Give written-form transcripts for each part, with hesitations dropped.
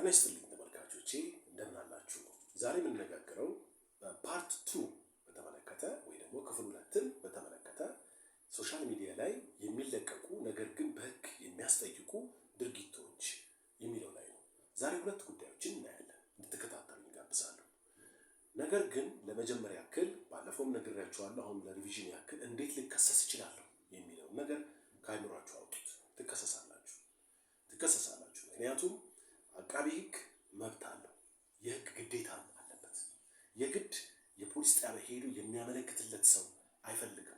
ጤና ይስጥልኝ ተመልካቾቼ፣ እንደምን አላችሁ? ዛሬ የምንነጋገረው በ part two በተመለከተ ወይ ደግሞ ክፍል ሁለትን በተመለከተ social media ላይ የሚለቀቁ ነገር ግን በሕግ የሚያስጠይቁ ድርጊቶች የሚለው ላይ ነው። ዛሬ ሁለት ጉዳዮችን እናያለን፣ እንድትከታተሉ እጋብዛለሁ። ነገር ግን ለመጀመሪያ ያክል ባለፈውም ነግሬያችኋለሁ። አሁን ለ revision ያክል እንዴት ልከሰስ እችላለሁ የሚለውን ነገር ከአይምሯችሁ አውጡት። ትከሰሳላችሁ፣ ትከሰሳላችሁ። ምክንያቱም አቃቢ ሕግ መብት አለው፣ የህግ ግዴታ አለበት። የግድ የፖሊስ ጣቢያ ሄዶ የሚያመለክትለት ሰው አይፈልግም።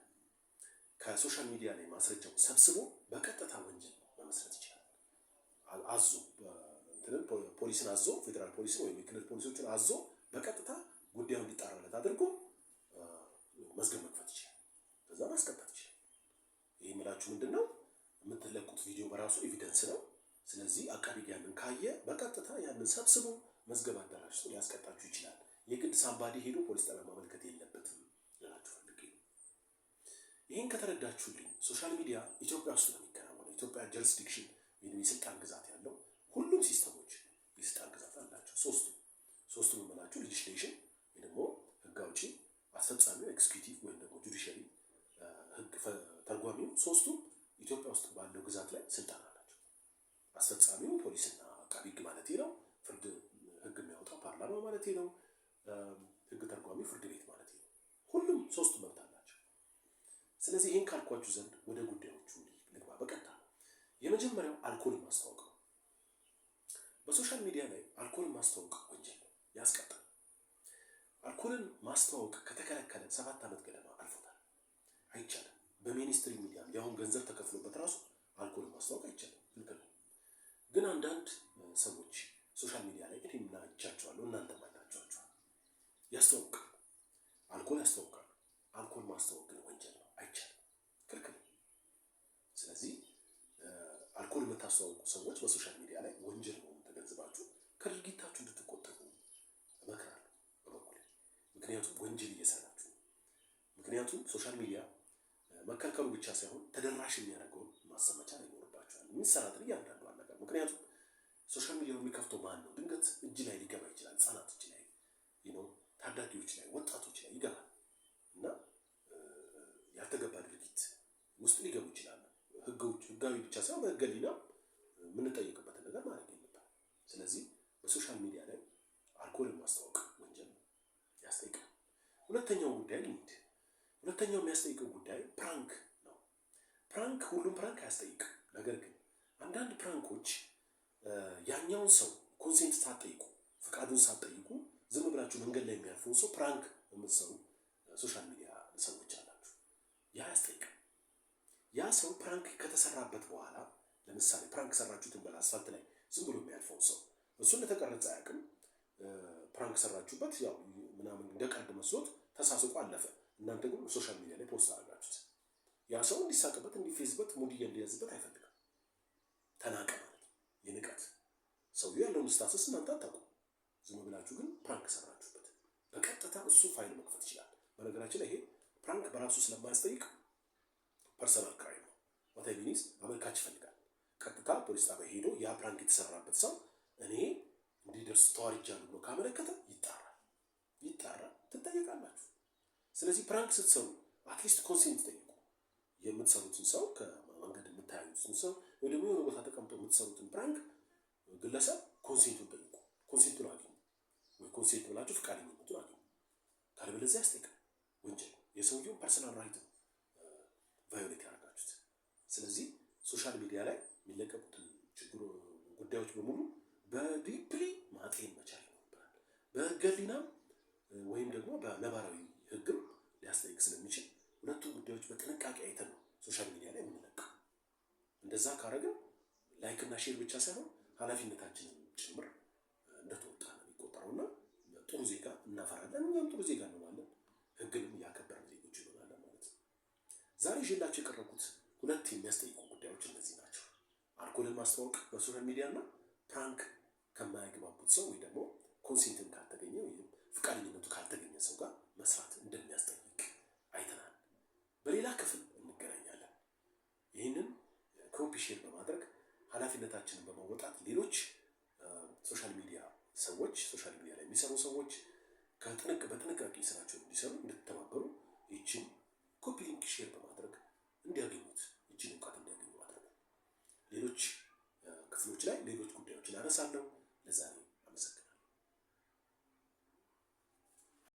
ከ social media ላይ ማስረጃውን ሰብስቦ በቀጥታ ወንጀል መመስረት ይችላል። አዞ እንትንን ፖሊስን አዞ፣ ፌዴራል ፖሊስን ወይም የክልል ፖሊሶችን አዞ በቀጥታ ጉዳዩ እንዲጣራለት አድርጎ መዝገብ መክፈት ይችላል። ከዛ ማስቀጣት ይችላል። ይህ የምላችሁ ምንድን ነው? የምትለቁት ቪዲዮ በራሱ evidence ነው። ስለዚህ አቃቢ ያንን ካየ በቀጥታ ያንን ሰብስቦ መዝገብ አደራጅቶ ሊያስቀጣችሁ ይችላል። የግድ somebody ሄዶ ፖሊስ ጣቢያ ማመልከት የለበትም ልላችሁ ፈልጌ ነው። ይህን ከተረዳችሁልኝ social media ኢትዮጵያ ውስጥ ነው የሚከናወነው። ኢትዮጵያ jurisdiction ወይም የስልጣን ግዛት ያለው ሁሉም system ኦች የስልጣን ግዛት አላቸው። ሶስቱ የምላችሁ legislation ወይ ደግሞ ህግ አውጪ፣ አስፈጻሚው executive ወይም ደግሞ judiciary ህግ ተርጓሚው፣ ሶስቱም ኢትዮጵያ ውስጥ ባለው ግዛት ላይ ስልጣን አላቸው። አስፈጻሚው ፖሊስና አቃቢ ህግ ማለት ነው። ፍርድ ህግ የሚያወጣው ፓርላማ ማለት ነው። ህግ ተርጓሚው ፍርድ ቤት ማለት ነው። ሁሉም ሶስቱ መብት አላቸው። ስለዚህ ይህን ካልኳችሁ ዘንድ ወደ ጉዳዮቹ ልግባ በቀጥታ። የመጀመሪያው አልኮል ማስተዋወቅ ነው። በ social media ላይ አልኮልን ማስተዋወቅ ወንጀል ነው፣ ያስቀጣል። አልኮልን ማስተዋወቅ ከተከለከለ 7 ዓመት ገደማ አልፎታል። አይቻልም። በ mainstream media ያሁን ገንዘብ ተከፍሎበት ራሱ አልኮልን ማስተዋወቅ አይቻልም፣ ክልክል ነው። ግን አንዳንድ ሰዎች social media ላይ እኔም አይቻቸዋለሁ፣ እናንተም አይታችኋቸዋል፣ ያስተዋውቃሉ፣ አልኮል ያስተዋውቃሉ። አልኮል ማስተዋወቅ ግን ወንጀል ነው፣ አይቻልም፣ ክልክል። ስለዚህ አልኮል የምታስተዋውቁ ሰዎች በ social media ላይ ወንጀል መሆኑን ተገንዝባችሁ ከድርጊታችሁ እንድትቆጠቡ እመክራለሁ በበኩሌ። ምክንያቱም ወንጀል እየሰራችሁ ነው። ምክንያቱም social media መከልከሉ ብቻ ሳይሆን ተደራሽ የሚያደርገውን ማሰብ መቻል ይኖርባችኋል። የሚሰራትን እያንዳንዷን ነገር፣ ምክንያቱም social media የሚከፍተው ማን ነው? ድንገት እጅ ላይ ሊገባ ይችላል። ህጻናት እጅ ላይ፣ ታዳጊዎች ላይ፣ ወጣቶች ላይ ይገባል እና ያልተገባ ድርጊት ውስጥ ሊገቡ ይችላሉ። ህጋዊ ብቻ ሳይሆን በህገ ሕሊና የምንጠይቅበትን ነገር ማድረግ የለብንም። ስለዚህ በ social media ላይ አልኮልን ማስተዋወቅ ወንጀል ነው፣ ያስጠይቃል። ሁለተኛው ጉዳይ ልሂድ። ሁለተኛው የሚያስጠይቀው ጉዳይ prank ነው። Prank፣ ሁሉም prank አያስጠይቅም። ነገር ግን አንዳንድ prank ኦች ያኛውን ሰው consent ሳትጠይቁ፣ ፍቃዱን ሳትጠይቁ ዝም ብላችሁ መንገድ ላይ የሚያልፈውን ሰው prank የምትሰሩ social media ሰዎች አላችሁ። ያ ያስጠይቃል። ያ ሰው prank ከተሰራበት በኋላ፣ ለምሳሌ prank ሰራችሁትን በል፣ አስፋልት ላይ ዝም ብሎ የሚያልፈውን ሰው፣ እሱ እንደተቀረጸ አያውቅም። Prank ሰራችሁበት፣ ያው ምናምን እንደ ቀልድ መስሎት ተሳስቆ አለፈ። እናንተ ግን social media ላይ post አደረጋችሁት። ያ ሰው እንዲሳቅበት፣ እንዲፌዝበት፣ ሙድ እንዲያዝበት አይፈልግም። ተናቀ ማለት ነው። የንቀት፣ ሰውዬው ያለውን status እናንተ አታውቁም። ዝም ብላችሁ ግን prank ሰራችሁበት። በቀጥታ እሱ ፋይል መክፈት ይችላል። በነገራችን ላይ ይሄ prank በራሱ ስለማያስጠይቅ personal crime ነው። What I mean is አመልካች ይፈልጋል። ቀጥታ ፖሊስ ጣቢያ ሄዶ ያ prank የተሰራበት ሰው እኔ እንዲደርስ ተዋርጃለሁ ብሎ ካመለከተ ይጣራል፣ ይጣራል፣ ትጠየቃላችሁ። ስለዚህ prank ስትሰሩ at least consent ጠይቁ። የምትሰሩትን ሰው፣ ከመንገድ የምታያዩትን ሰው ወይ ደግሞ የሆነ ቦታ ተቀምጦ የምትሰሩትን prank ግለሰብ consent ኡን ጠይቁ። Consent ኡን አግኙ፣ ወይ consent ብላችሁ ፈቃደኝነቱን አግኙ። ካለበለዚያ ያስጠይቃል፣ ወንጀል፣ የሰውየውን personal right ነው violate ያደርጋችሁት። ስለዚህ social media ላይ የሚለቀቁትን ችግሩ ጉዳዮች በሙሉ በ deeply ማጤን መቻል ይኖርብናል። በህገ ሕሊናም ወይም ደግሞ በነባራዊ ህግም ሊያስጠይቅ ስለሚችል ሁለቱ ጉዳዮች በጥንቃቄ አይተን ነው social media ላይ የምንለቀው። እንደዛ ካረግን like እና share ብቻ ሳይሆን ኃላፊነታችንን ጭምር እንደተወጣ ነው የሚቆጠረው እና ጥሩ ዜጋ እናፈራለን። እኛም ጥሩ ዜጋ እንሆናለን። ህግንም እያከበርን ዜጎች እንሆናለን ማለት ነው። ዛሬ ይዤላችሁ የቀረብኩት ሁለት የሚያስጠይቁ ጉዳዮች እነዚህ ናቸው። አልኮልን ማስተዋወቅ በ social media እና prank ከማያግባቡት ሰው ወይ ደግሞ consent ን ካልተገኘ ወይም ፈቃደኝነቱ ካልተገኘ ሰው ጋር መስራት እንደሚያስጠይቅ አይተናል። በሌላ ክፍል እንገናኛለን። ይህንን copy share በማድረግ ኃላፊነታችንን በመወጣት ሌሎች social media የሚሰሩ ሰዎች በጥንቃቄ ስራቸውን እንዲሰሩ እንድትተባበሩ ይችን copy link share በማድረግ እንዲያገኙት፣ ይችን እውቀት እንዲያገኙ አድርጉ። ሌሎች ክፍሎች ላይ ሌሎች ጉዳዮችን አነሳለሁ።